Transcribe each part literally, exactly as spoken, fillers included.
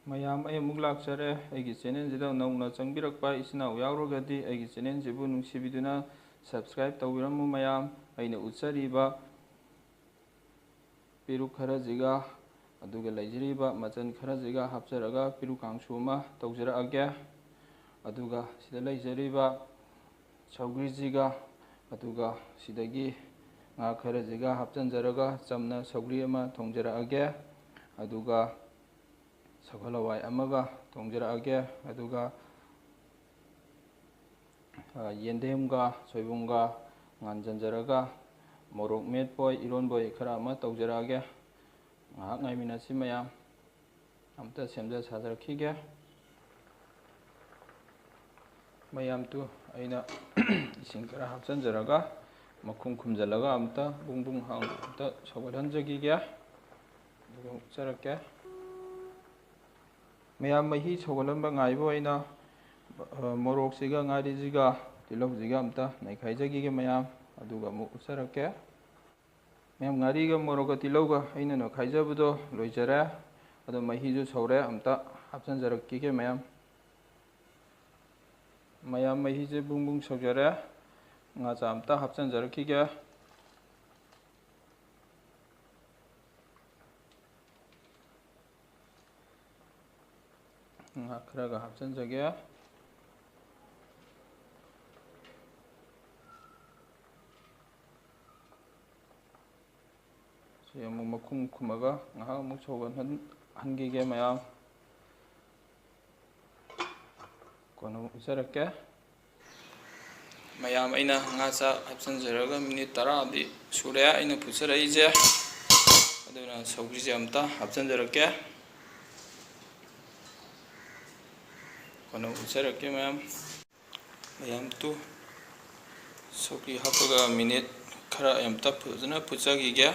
ꯃꯌꯥꯝ, ꯑꯩ ꯑꯃꯨꯛ ꯂꯥꯛꯆꯔꯦ꯫ ꯑꯩꯒꯤ ꯆꯦꯅꯦꯜꯁꯤꯗ ꯅꯧꯅ ꯆꯪꯕꯤꯔꯛꯄ ꯏꯆꯤꯟ ꯏꯅꯥꯎ ꯌꯥꯎꯔꯒꯗꯤ ꯑꯩꯒꯤ ꯆꯦꯅꯦꯜꯁꯤꯕꯨ ꯅꯨꯡꯁꯤꯕꯤꯗꯨꯅ ꯁꯕꯁꯀ꯭ꯔꯥꯏꯕ ꯇꯧꯕꯤꯔꯝꯃꯨ꯫ ꯃꯌꯥꯝ, ꯑꯩꯅ ꯎꯠꯆꯔꯤꯕ ꯄꯦꯔꯨꯛ ꯈꯔꯁꯤꯒ, ꯑꯗꯨꯒ ꯂꯩꯖꯔꯤꯕ ꯃꯆꯜ ꯈꯔꯁꯤꯒ ꯍꯥꯞꯆꯔꯒ ꯄꯦꯔꯨꯛ ꯀꯥꯡꯁꯨ ꯑꯃ ꯇꯧꯖꯔꯛꯑꯒꯦ꯫ ꯑꯗꯨꯒ ꯁꯤꯗ ꯂꯩꯖꯔꯤꯕ ꯁꯧꯒ꯭ꯔꯤꯁꯤꯒ, ꯑꯗꯨꯒ ꯁꯤꯗꯒꯤ ꯉꯥ ꯈꯔꯁꯤꯒ ꯍꯥꯞꯆꯤꯟꯖꯔꯒ ꯆꯝꯅ ꯁꯧꯒ꯭ꯔꯤ ꯑꯃ ꯊꯣꯡꯖꯔꯛꯑꯒꯦ꯫ ꯑꯗꯨꯒ ꯁꯒꯣꯜ ꯍꯋꯥꯏ ꯑꯃꯒ ꯊꯣꯡꯖꯔꯛꯑꯒꯦ꯫ ꯑꯗꯨꯒ, ꯑ, ꯌꯦꯟꯗꯦꯝꯒ ꯁꯣꯏꯕꯨꯝꯒ ꯉꯥꯟꯖꯟꯖꯔꯒ ꯃꯣꯔꯣꯛ ꯃꯦꯠꯄꯣꯏ ꯏꯔꯣꯟꯕꯣꯏ ꯈꯔ ꯑꯃ ꯇꯧꯖꯔꯛꯑꯒꯦ꯫ ꯉꯥꯏꯍꯥꯛ ꯉꯥꯏꯃꯤꯟꯅꯁꯤ ꯃꯌꯥꯝ꯫ ꯑꯝꯇ ꯁꯦꯝꯖ ꯁꯥꯖꯔꯛꯈꯤꯒꯦ꯫ ꯃꯌꯥꯝ ꯇꯨ, ꯑꯩꯅ ꯏꯁꯤꯡ ꯈꯔ ꯍꯥꯞꯆꯤꯟꯖꯔꯒ ꯃꯈꯨꯝ ꯈꯨꯝꯖꯤꯜꯂꯒ ꯑꯝꯇ ꯕꯨꯡ ꯕꯨꯡ ꯍꯥꯡ ꯑꯝꯇ ꯁꯧꯒꯠꯍꯟꯖꯈꯤꯒꯦ꯫ ꯑꯗꯨꯒ ꯎꯠꯆꯔꯛꯀꯦ꯫ ꯃꯌꯥꯝ, ꯃꯍꯤ ꯁꯧꯒꯠꯍꯟꯕ ꯉꯥꯏꯕ ꯑꯣꯏꯅ, ꯑ, ꯃꯣꯔꯣꯛꯁꯤꯒ ꯉꯥꯔꯤꯁꯤꯒ ꯇꯤꯜꯍꯧꯁꯤꯒ ꯑꯝꯇ ꯅꯩꯈꯥꯏꯖꯈꯤꯒꯦ ꯃꯌꯥꯝ, ꯑꯗꯨꯒ ꯑꯃꯨꯛ ꯎꯠꯆꯔꯛꯀꯦ꯫ ꯃꯌꯥꯝ, ꯉꯥꯔꯤꯒ ꯃꯣꯔꯣꯛꯀ ꯇꯤꯜꯍꯧꯒ ꯑꯩꯅ ꯅꯣꯏꯈꯥꯏꯖꯕꯗꯣ ꯂꯣꯏꯖꯔꯦ꯫ ꯑꯗꯣ ꯃꯍꯤꯁꯨ ꯁꯧꯔꯦ, ꯑꯝꯇ ꯍꯥꯞꯆꯤꯟꯖꯔꯛꯈꯤꯒꯦ ꯃꯌꯥꯝ꯫ ꯃꯌꯥꯝ, ꯃꯍꯤꯁꯦ ꯕꯨꯡ ꯕꯨꯡ ꯁꯧꯖꯔꯦ꯫ ꯉꯥ ꯆꯥꯛ ꯑꯝꯇ ꯍꯥꯞꯆꯤꯟꯖꯔꯛꯈꯤꯒꯦ꯫ ꯉꯥ ꯈꯔꯒ ꯍꯥꯞꯆꯤꯟꯖꯒꯦ꯫ ꯁꯤ ꯑꯃꯨꯛ ꯃꯈꯨꯝ ꯈꯨꯝꯃꯒ ꯉꯥꯏꯍꯥꯛ ꯑꯃꯨꯛ ꯁꯧꯒꯠꯍꯟ-, ꯍꯟꯈꯤꯒꯦ ꯃꯌꯥꯝ꯫ ꯀꯣꯟꯅ ꯑꯃꯨꯛ ꯎꯠꯆꯔꯛꯀꯦ꯫ ꯃꯌꯥꯝ, ꯑꯩꯅ ꯉꯥ ꯆꯥꯛ ꯍꯥꯞꯆꯤꯟꯖꯔꯒ ꯃꯤꯅꯤꯠ ꯇꯔꯥꯗꯤ ꯁꯨꯔꯦ ꯑꯩꯅ ꯐꯨꯠꯆꯔꯛꯏꯁꯦ꯫ ꯑꯗꯨꯅ ꯁꯧꯒ꯭ꯔꯤꯁꯦ ꯑꯝꯇ ꯍꯥꯞꯆꯤꯟꯖꯔꯛꯀꯦ꯫ ꯀꯣꯟꯅ ꯎꯠꯆꯔꯛꯀꯦ ꯃꯌꯥꯝ꯫ ꯃꯌꯥꯝ ꯇꯨ, ꯁꯧꯒ꯭ꯔꯤ ꯍꯥꯞꯄꯒ ꯃꯤꯅꯤꯠ ꯈꯔ ꯑꯝꯇ ꯐꯖꯅ ꯐꯨꯠꯆꯈꯤꯒꯦ꯫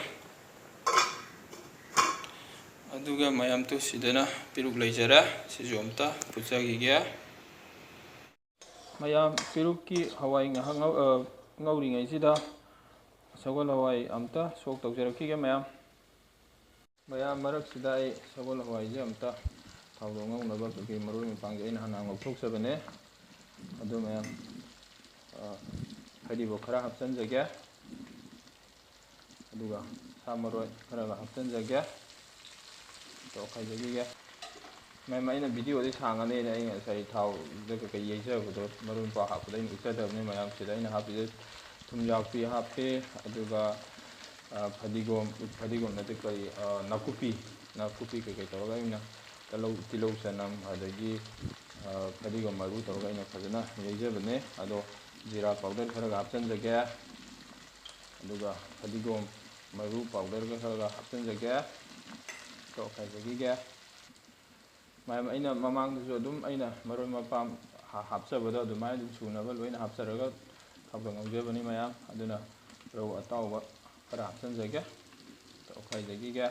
ꯑꯗꯨꯒ ꯃꯌꯥꯝ ꯇꯨ, ꯁꯤꯗꯅ ꯄꯦꯔꯨꯛ ꯂꯩꯖꯔꯦ, ꯁꯤꯁꯨ ꯑꯝꯇ ꯐꯨꯠꯆꯈꯤꯒꯦ꯫ ꯃꯌꯥꯝ, ꯄꯦꯔꯨꯛꯀꯤ ꯍꯋꯥꯏ ꯉꯥꯏꯍꯥꯛ ꯉꯧ-, ꯑ, ꯉꯧꯔꯤꯉꯩꯁꯤꯗ ꯁꯒꯣꯜ ꯍꯋꯥꯏ ꯑꯝꯇ ꯁꯣꯛ ꯇꯧꯖꯔꯛꯈꯤꯒꯦ ꯃꯌꯥꯝ꯫ ꯃꯌꯥꯝ, ꯃꯔꯛꯁꯤꯗ ꯑꯩ ꯁꯒꯣꯜ ꯍꯋꯥꯏꯁꯦ ꯑꯝꯇ ꯊꯥꯎꯗꯣ ꯉꯧꯅꯕ ꯑꯩꯈꯣꯏꯒꯤ ꯃꯔꯣꯏ ꯃꯄꯥꯡꯁꯦ ꯑꯩꯅ ꯍꯥꯟꯅ ꯉꯧꯊꯣꯛꯆꯕꯅꯦ꯫ ꯑꯗꯨ ꯃꯌꯥꯝ, ꯑ, ꯍꯔꯤꯕꯣꯞ ꯈꯔ ꯍꯥꯞꯆꯤꯟꯖꯒꯦ꯫ ꯑꯗꯨꯒ ꯁꯥ ꯃꯔꯣꯏ ꯈꯔꯒ ꯍꯥꯞꯆꯤꯟꯖꯒꯦ꯫ ꯇꯣꯈꯥꯏꯖꯈꯤꯒꯦ꯫ ꯃꯌꯥꯝ, ꯑꯩꯅ ꯚꯤꯗꯤꯑꯣꯗꯤ ꯁꯥꯡꯉꯅꯤꯅ ꯑꯩ ꯉꯁꯥꯏ ꯊꯥꯎꯗ ꯀꯩꯀꯩ ꯌꯩꯖꯕꯗꯣ, ꯃꯔꯣꯏ ꯃꯄꯥꯡ ꯍꯥꯞꯄꯗ ꯑꯩꯅ ꯎꯠꯆꯗꯕꯅꯤ꯫ ꯃꯌꯥꯝ, ꯁꯤꯗ ꯑꯩꯅ ꯍꯥꯞꯄꯤꯁꯦ ꯊꯨꯝꯖꯥꯛꯄꯤ ꯍꯥꯞꯄꯤ, ꯑꯗꯨꯒ, ꯑ, ꯐꯗꯤꯒꯣꯝ, ꯐꯗꯤꯒꯣꯝ ꯅꯠꯇꯦ, ꯀꯔꯤ, ꯑ, ꯅꯥꯀꯨꯞꯄꯤ, ꯅꯥꯀꯨꯞꯄꯤ ꯀꯩꯀꯩ ꯇꯧꯔꯒ ꯑꯩꯅ ꯇꯤꯜꯍꯧ, ꯇꯤꯜꯍꯧ ꯆꯅꯝ, ꯑꯗꯒꯤ, ꯑ, ꯐꯗꯤꯒꯣꯝ ꯃꯔꯨ ꯇꯧꯔꯒ ꯑꯩꯅ ꯐꯖꯅ ꯌꯩꯖꯕꯅꯦ꯫ ꯑꯗꯣ ꯖꯤꯔꯥ ꯄꯥꯎꯗꯔ ꯈꯔꯒ ꯍꯥꯞꯆꯤꯟꯖꯒꯦ꯫ ꯑꯗꯨꯒ ꯐꯗꯤꯒꯣꯝ ꯃꯔꯨ ꯄꯥꯎꯗꯔꯒ ꯈꯔꯒ ꯍꯥꯞꯆꯤꯟꯖꯒꯦ꯫ ꯇꯣꯈꯥꯏꯖꯈꯤꯒꯦ꯫ ꯃꯌꯥꯝ, ꯑꯩꯅ ꯃꯃꯥꯡꯗꯁꯨ ꯑꯗꯨꯝ ꯑꯩꯅ ꯃꯔꯣꯏ ꯃꯄꯥꯡ ꯍꯥ-, ꯍꯥꯞꯆꯕꯗꯣ ꯑꯗꯨꯃꯥꯏꯅ ꯑꯗꯨꯝ ꯁꯨꯅꯕ ꯂꯣꯏꯅ ꯍꯥꯞꯆꯔꯒ ꯊꯥꯎꯗ ꯉꯧꯖꯕꯅꯤ ꯃꯌꯥꯝ꯫ ꯑꯗꯨꯅ ꯔꯧ ꯑꯇꯥꯎꯕ ꯈꯔ ꯍꯥꯞꯆꯤꯟꯖꯒꯦ꯫ ꯇꯣꯈꯥꯏꯖꯈꯤꯒꯦ꯫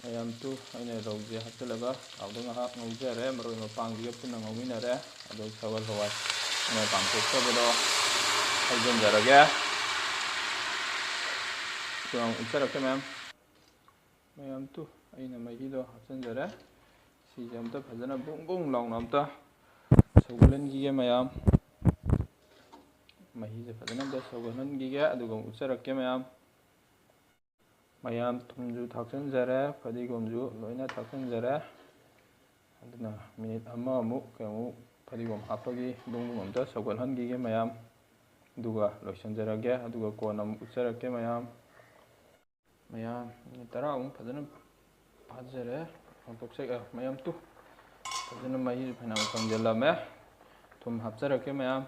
ꯃꯌꯥꯝ, ꯇꯨ ꯑꯩꯅ ꯔꯧꯁꯦ ꯍꯥꯞꯆꯤꯜꯂꯒ ꯊꯥꯎꯗ ꯉꯥꯏꯍꯥꯛ ꯉꯧꯖꯔꯦ꯫ ꯃꯔꯣꯏ ꯃꯄꯥꯡꯁꯤꯒ ꯄꯨꯟꯅ ꯉꯧꯃꯤꯟꯅꯔꯦ꯫ ꯑꯗꯣ ꯁꯒꯣꯜ ꯍꯋꯥꯏ ꯑꯩꯅ ꯀꯥꯝꯊꯣꯛꯆꯕꯗꯣ ꯍꯩꯖꯤꯟꯖꯔꯒꯦ꯫ ꯇꯨ ꯎꯠꯆꯔꯛꯀꯦ ꯃꯌꯥꯝ꯫ ꯃꯌꯥꯝ, ꯇꯨ ꯑꯩꯅ ꯃꯍꯤꯗꯣ ꯍꯥꯞꯆꯤꯟꯖꯔꯦ꯫ ꯁꯤꯁꯦ ꯑꯝꯇ ꯐꯖꯅ ꯕꯨꯡ ꯕꯨꯡ ꯂꯥꯎꯅ ꯑꯝꯇ ꯁꯧꯒꯠꯍꯟꯈꯤꯒꯦ ꯃꯌꯥꯝ꯫ ꯃꯍꯤꯁꯦ ꯐꯖꯅ ꯑꯝꯇ ꯁꯧꯒꯠꯍꯟꯈꯤꯒꯦ, ꯑꯗꯨꯒ ꯑꯃꯨꯛ ꯎꯠꯆꯔꯛꯀꯦ ꯃꯌꯥꯝ꯫ ꯃꯌꯥꯝ, ꯊꯨꯝꯁꯨ ꯊꯥꯛꯆꯤꯟꯖꯔꯦ, ꯐꯗꯤꯒꯣꯝꯁꯨ ꯂꯣꯏꯅ ꯊꯥꯛꯆꯤꯟꯖꯔꯦ꯫ ꯑꯗꯨꯅ ꯃꯤꯅꯤꯠ ꯑꯃꯃꯨꯛ ꯀꯩꯃꯨꯛ ꯐꯗꯤꯒꯣꯝ ꯍꯥꯞꯄꯒꯤ ꯕꯨꯡ ꯕꯨꯡ ꯑꯝꯇ ꯁꯧꯒꯠꯍꯟꯈꯤꯒꯦ ꯃꯌꯥꯝ꯫ ꯑꯗꯨꯒ ꯂꯣꯏꯁꯤꯟꯖꯔꯒꯦ, ꯑꯗꯨꯒ ꯀꯣꯟꯅ ꯑꯃꯨꯛ ꯎꯠꯆꯔꯛꯀꯦ ꯃꯌꯥꯝ꯫ ꯃꯌꯥꯝ, ꯃꯤꯅꯤꯠ ꯇꯔꯥꯃꯨꯛ ꯐꯖꯅ ꯐꯥꯖꯔꯦ꯫ ꯂꯧꯊꯣꯛꯆ-, ꯑ, ꯃꯌꯥꯝ, ꯇꯨ ꯐꯖꯅ ꯃꯍꯤꯁꯨ ꯐꯅꯌꯥꯝ ꯀꯪꯁꯤꯜꯂꯝꯃꯦ꯫ ꯊꯨꯝ ꯍꯥꯞꯆꯔꯛꯀꯦ ꯃꯌꯥꯝ꯫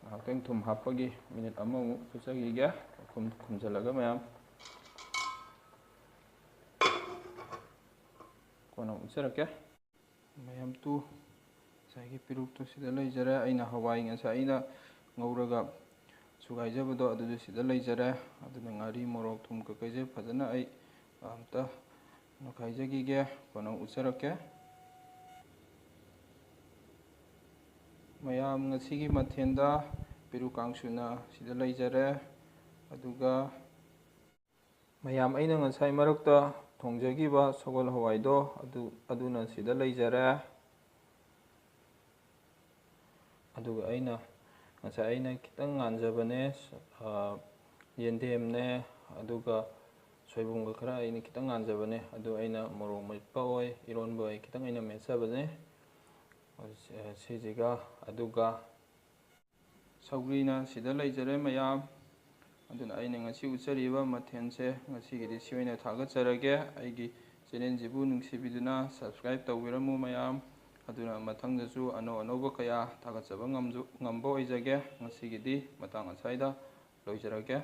ꯉꯥꯏꯍꯥꯛꯇꯪ ꯊꯨꯝ ꯍꯥꯞꯄꯒꯤ ꯃꯤꯅꯤꯠ ꯑꯃꯃꯨꯛ ꯐꯨꯠꯆꯈꯤꯒꯦ꯫ ꯈꯨꯝ-, ꯈꯨꯝꯖꯤꯜꯂꯒ ꯃꯌꯥꯝ꯫ ꯀꯣꯟꯅ ꯑꯃꯨꯛ ꯎꯠꯆꯔꯛꯀꯦ꯫ ꯃꯌꯥꯝ, ꯇꯨ ꯉꯁꯥꯏꯒꯤ ꯄꯦꯔꯨꯛꯇꯨ ꯁꯤꯗ ꯂꯩꯖꯔꯦ꯫ ꯑꯩꯅ ꯍꯋꯥꯏ ꯉꯁꯥꯏ ꯑꯩꯅ ꯉꯧꯔꯒ ꯁꯨꯒꯥꯏꯖꯕꯗꯣ ꯑꯗꯨꯁꯨ ꯁꯤꯗ ꯂꯩꯖꯔꯦ꯫ ꯑꯗꯨꯅ ꯉꯥꯔꯤ, ꯃꯣꯔꯣꯛ, ꯊꯨꯝ ꯀꯩꯀꯩꯁꯦ ꯐꯖꯅ ꯑꯩ ꯑꯝꯇ ꯅꯣꯏꯈꯥꯏꯖꯈꯤꯒꯦ, ꯀꯣꯟꯅ ꯎꯠꯆꯔꯛꯀꯦ꯫ ꯃꯌꯥꯝ, ꯉꯁꯤꯒꯤ ꯃꯊꯦꯜꯗ ꯄꯦꯔꯨꯛ ꯀꯥꯡꯁꯨꯅ ꯁꯤꯗ ꯂꯩꯖꯔꯦ꯫ ꯑꯗꯨꯒ ꯃꯌꯥꯝ, ꯑꯩꯅ ꯉꯁꯥꯏ ꯃꯔꯛꯇ ꯊꯣꯡꯖꯈꯤꯕ ꯁꯒꯣꯜ ꯍꯋꯥꯏꯗꯣ ꯑꯗꯨ, ꯑꯗꯨꯅ ꯁꯤꯗ ꯂꯩꯖꯔꯦ꯫ ꯑꯗꯨꯒ ꯑꯩꯅ ꯉꯁꯥꯏ ꯑꯩꯅ ꯈꯤꯇꯪ ꯉꯥꯟꯖꯕꯅꯦ, ꯑ, ꯌꯦꯟꯗꯦꯝꯅꯦ, ꯑꯗꯨꯒ ꯁꯣꯏꯕꯨꯝꯒ ꯈꯔ ꯑꯩꯅ ꯈꯤꯇꯪ ꯉꯥꯟꯖꯕꯅꯦ꯫ ꯑꯗꯨ ꯑꯩꯅ ꯃꯣꯔꯣꯛ ꯃꯦꯠꯄ ꯑꯣꯏ, ꯏꯔꯣꯟꯕ ꯑꯣꯏ, ꯈꯤꯇꯪ ꯑꯩꯅ ꯃꯦꯠꯆꯕꯅꯦ꯫ ꯁꯤꯁꯤꯒ, ꯑꯗꯨꯒ ꯁꯧꯒ꯭ꯔꯤꯅ ꯁꯤꯗ ꯂꯩꯖꯔꯦ ꯃꯌꯥꯝ꯫ ꯑꯗꯨꯅ ꯑꯩꯅ ꯉꯁꯤ ꯎꯠꯆꯔꯤꯕ ꯃꯊꯦꯜꯁꯦ ꯉꯁꯤꯒꯤꯗꯤ ꯁꯤ ꯑꯣꯏꯅ ꯊꯥꯒꯠꯆꯔꯒꯦ꯫ ꯑꯩꯒꯤ ꯆꯦꯅꯦꯜꯁꯤꯕꯨ ꯅꯨꯡꯁꯤꯕꯤꯗꯨꯅ subscribe ꯇꯧꯕꯤꯔꯝꯃꯨ ꯃꯌꯥꯝ꯫ ꯑꯗꯨꯅ ꯃꯊꯪꯗꯁꯨ ꯑꯅꯧ ꯑꯅꯧꯕ ꯀꯌꯥ ꯊꯥꯒꯠꯆꯕ ꯉꯝꯖ-, ꯉꯝꯕ ꯑꯣꯏꯖꯒꯦ꯫ ꯉꯁꯤꯒꯤꯗꯤ ꯃꯇꯥꯡ ꯑꯁ꯭ꯋꯥꯏꯗ ꯂꯣꯏꯖꯔꯒꯦ꯫